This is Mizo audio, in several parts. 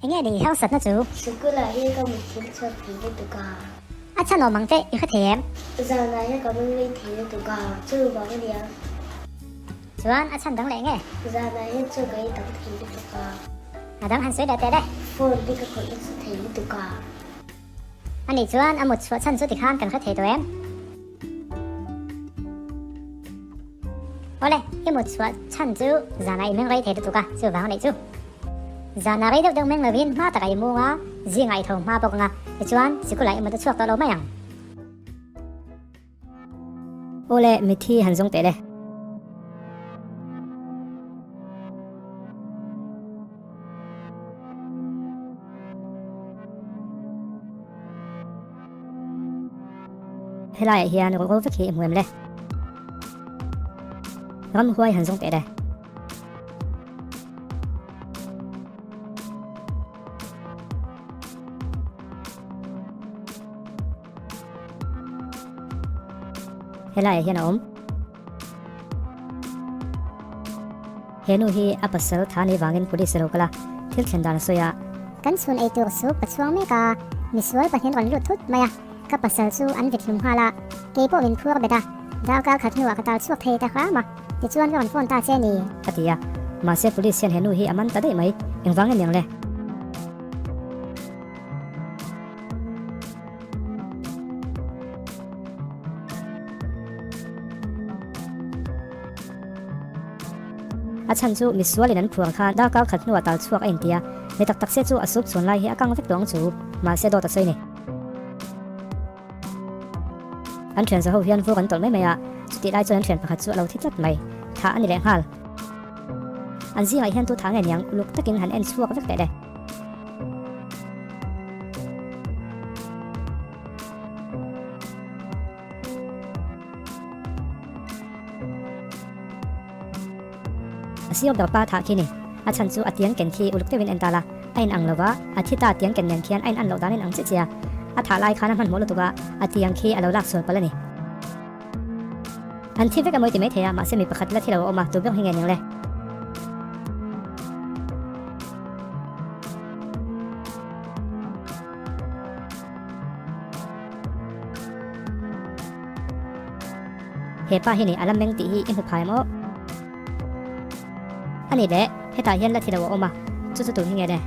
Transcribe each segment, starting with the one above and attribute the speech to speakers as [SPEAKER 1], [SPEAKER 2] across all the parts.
[SPEAKER 1] Enge ni i harsatna chu?
[SPEAKER 2] Sikulah hian ka mutthil chhuak thei lutuk a.
[SPEAKER 1] A chhan awm ang che i hre thei em?
[SPEAKER 2] Zanah hian ka meng rei thei lutuk a, chu vang a nia.
[SPEAKER 1] Chuan a chhan dang leh enge?
[SPEAKER 2] Zanah hian chaw ka ei tam thei lutuk a.
[SPEAKER 1] A dang han sawi leh teh le.
[SPEAKER 2] Phone te ka khawih nasa thei lutuk a.
[SPEAKER 1] Ani chuan a mut chhuah chhan chu tikhan kan hre thei tawh em? Awle, i mut chhuah chhan chu zanah i meng rei thei lutuk a, chuvang a neih chu. Zanah rei deuh deuh meng lovin hma takah i mung a, zingah i tho hma bawk ang a, tichuan sikulah i mut a chhuak tawh lo mai ang.
[SPEAKER 3] Awle, mithi han zawng teh le. Helaiah hian ruhro vek hi i hmu em le? Ramhuai han zawng teh le. Helaiah hian a awm. He nu hi a pasal tha ni vangin police a lo kal a, thil thlen dan a sawi a.
[SPEAKER 1] Kan chhun ei tur chu ka chhuang mek a, misual pahnih an rawn lut thut mai a, ka pasal chu an vit hlum nghal a, kei pawh min phuar bet a, darkar khat hnuah ka tal chhuak thei ta hram a, tichuan ka rawn phone ta che ni.
[SPEAKER 3] A ti a, mahse police hian he nu hi a man ta daih mai, engvang em ang le? A chhan chu misualin an phuar khan darkar khat hnuah tal chhuak a inti a, mi tak tak se chu a sup chhuan lai hi a kang vek tawh ang chu, mahse dawt a sawi ni. An thian zaho hian vur an tawlh mai mai a, chutih lai chuan an thian pakhat chu a lo thi tlat mai, thah a ni leh nghal. An zingah hian tu thah nge niang uluk takin han en chhuak vek teh le. A sir ber pa thah khi ni. A chhan chu a tiang ken khi uluk deuhin en ta la, a in ang lova, a thi ta tiang ken nen khian a in an loh dan in ang chiah chiah a. A thah lai khan a hmanhmawh lutuk a, a tiang khi a lo lak sual palh a ni. An thi vek a mawi ti maithei a, mahse mi pakhat la thi lo a awm a, tu ber hi nge ning le? He pa hi ni a la meng tih hi i hmu phai maw? A ni le, hetah hian la thi lo a awm a, chu chu tun hi nge le?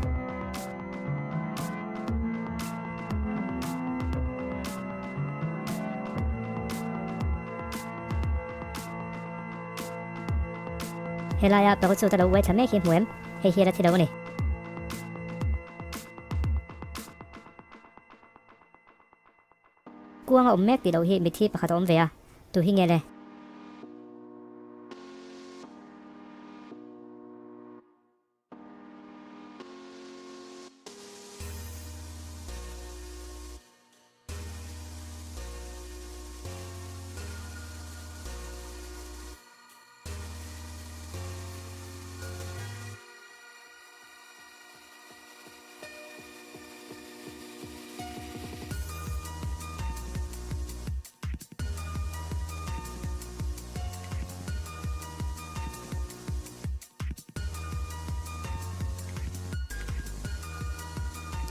[SPEAKER 3] Helaia parachute a lo uai thla mek hi hmu em? Hei hi a la thi lo a ni. Kuang a awm mek tih loh hi mithi pakhat a awm ve a, tu hi nge le?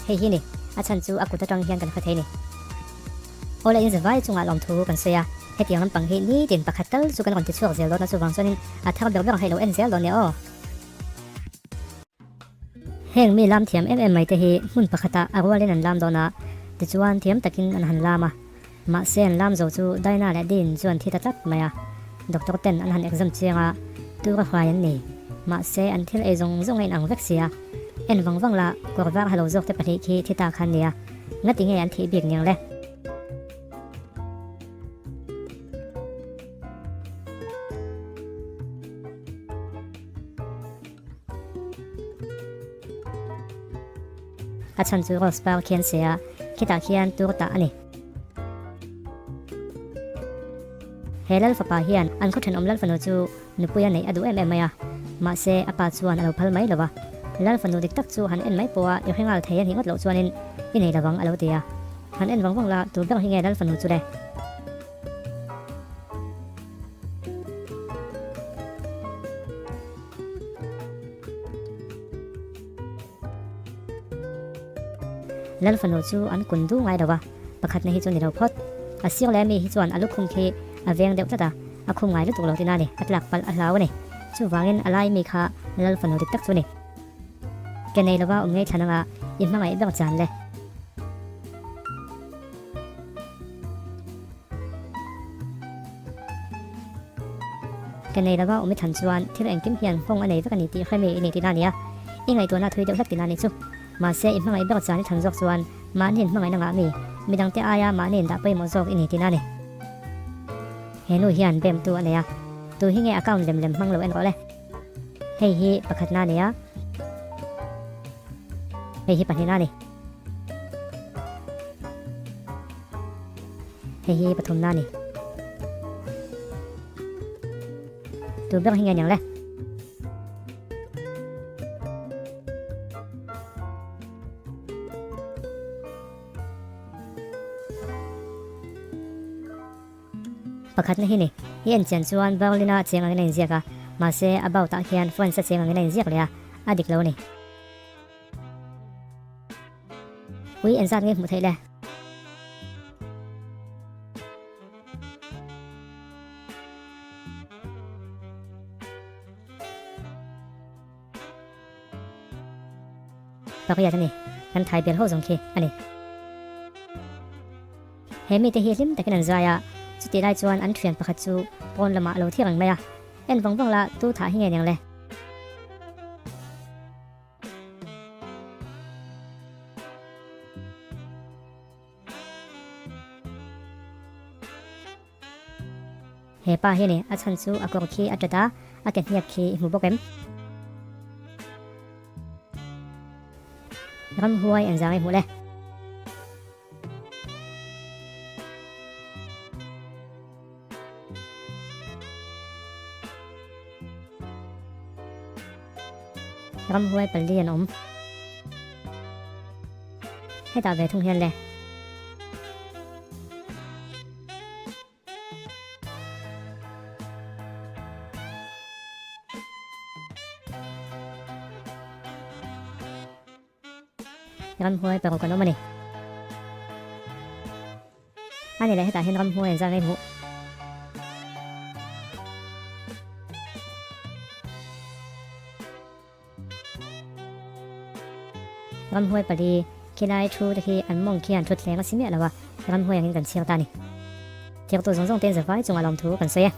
[SPEAKER 3] Hei hi ni, a chhan chu a kut atang hian kan hre thei ni. Awle in zavai chungah lawmthu kan sawi a, hetiang lampang hi nitin pakhat tal chu kan rawn ti chhuak zel dawn a chuvang chuanin a thar ber ber ang hei lo en zel dawn nia aw. Heng mi lam thiam em em mai te hi hmun pakhatah a rualin an lam dawn a, tichuan thiam takin an han lam a. Mahse an lam zo chu Dinah leh Dean chu an thi ta tlat mai a, doctor ten an han exam chiang a, tur a hruai an ni. Mahse an thil ei zawng zawng a inang vek si a, en vang vang la kawr var halo zawk te pahnih khi thi ta kha an ni a, ngati nge an thih bik niang le? A chhan chu rose par khian se a, khitah khian tur tah a ni. He lal fapa hian an khaw thenawm lal fanu chu nupui a neih a duh em em mai a, mahse a pa chuan a lo phal mai lo va. Lal fanu dik tak chu han en mai pawha i hre nghal thei a nih ngawt loh chuanin i nei lovang a lo ti a. Han en vang vang la, tur ber hi nge lal fanu chu le? Lal fanu chu an kun du ngai lo a, pakhatna hi chu ni lo phawt. A sir leh mi hi chuan a lukhum khi a veng deuh tlat a, a khum ngai lutuk lo tina ni, a tlak palh a hlau a ni. Chuvangin a lai mi kha Lal fanu dik tak chu ni. Ke nei lova awm ngei thlan anga i hmangaih ber chan le. Ke nei lova awm i thlan chuan thil engkim hian nghawng a nei vek a ni tih hre mi i ni tihna a ni a, i ngaihtuahna thui deuh hlek tihna a nih chu. Mahse i hmangaih ber chan i thlan zawk chuan mahni in hmangaihna ngah mi, midangte aia mahni in dah pawimawh zawk i ni tihna a ni. He nu hian bemtu a nei a, tu hi nge account lem lem hmang lo en rawh le. Hei hi pakhatna a ni a, hei hi pahnihna a ni. Hei hi pathumna a ni. Tu ber hi nge niang le? Pakhatna hi ni, i en chian chuan Berlin-a cheng angin a inziak a, mahse about-ah khian France-a cheng angin a inziak leh a, a dik lo a ni. Ui engzat nge hmuh theih le? Pakriat a ni, kan thai bel ho zawng khi a ni. He mite hi hlim takin an zai a, chutih lai chuan an thian pakhat chu pawn lamah a lo thi reng mai a, en vang vang la tu thah hi nge niang le? He pa hi ni, a chhan chu a kawr khi a tat a, a ke hniak khi i hmu bawk em? Ramhuai an zang i hmuh le. Ramhuai pali an awm. Hetah ve thung hian le. Ramhuai paruk an awm a ni. A ni leh hetah hian ramhuai an zar ngei hmuh. Ramhuai pali khilai thu te khi an mawng khian thutthleng a si miah lo a, ramhuai angin kan chhiar ta a ni. Thirtu zawng zawng te zavai chungah lawmthu kan sawi e.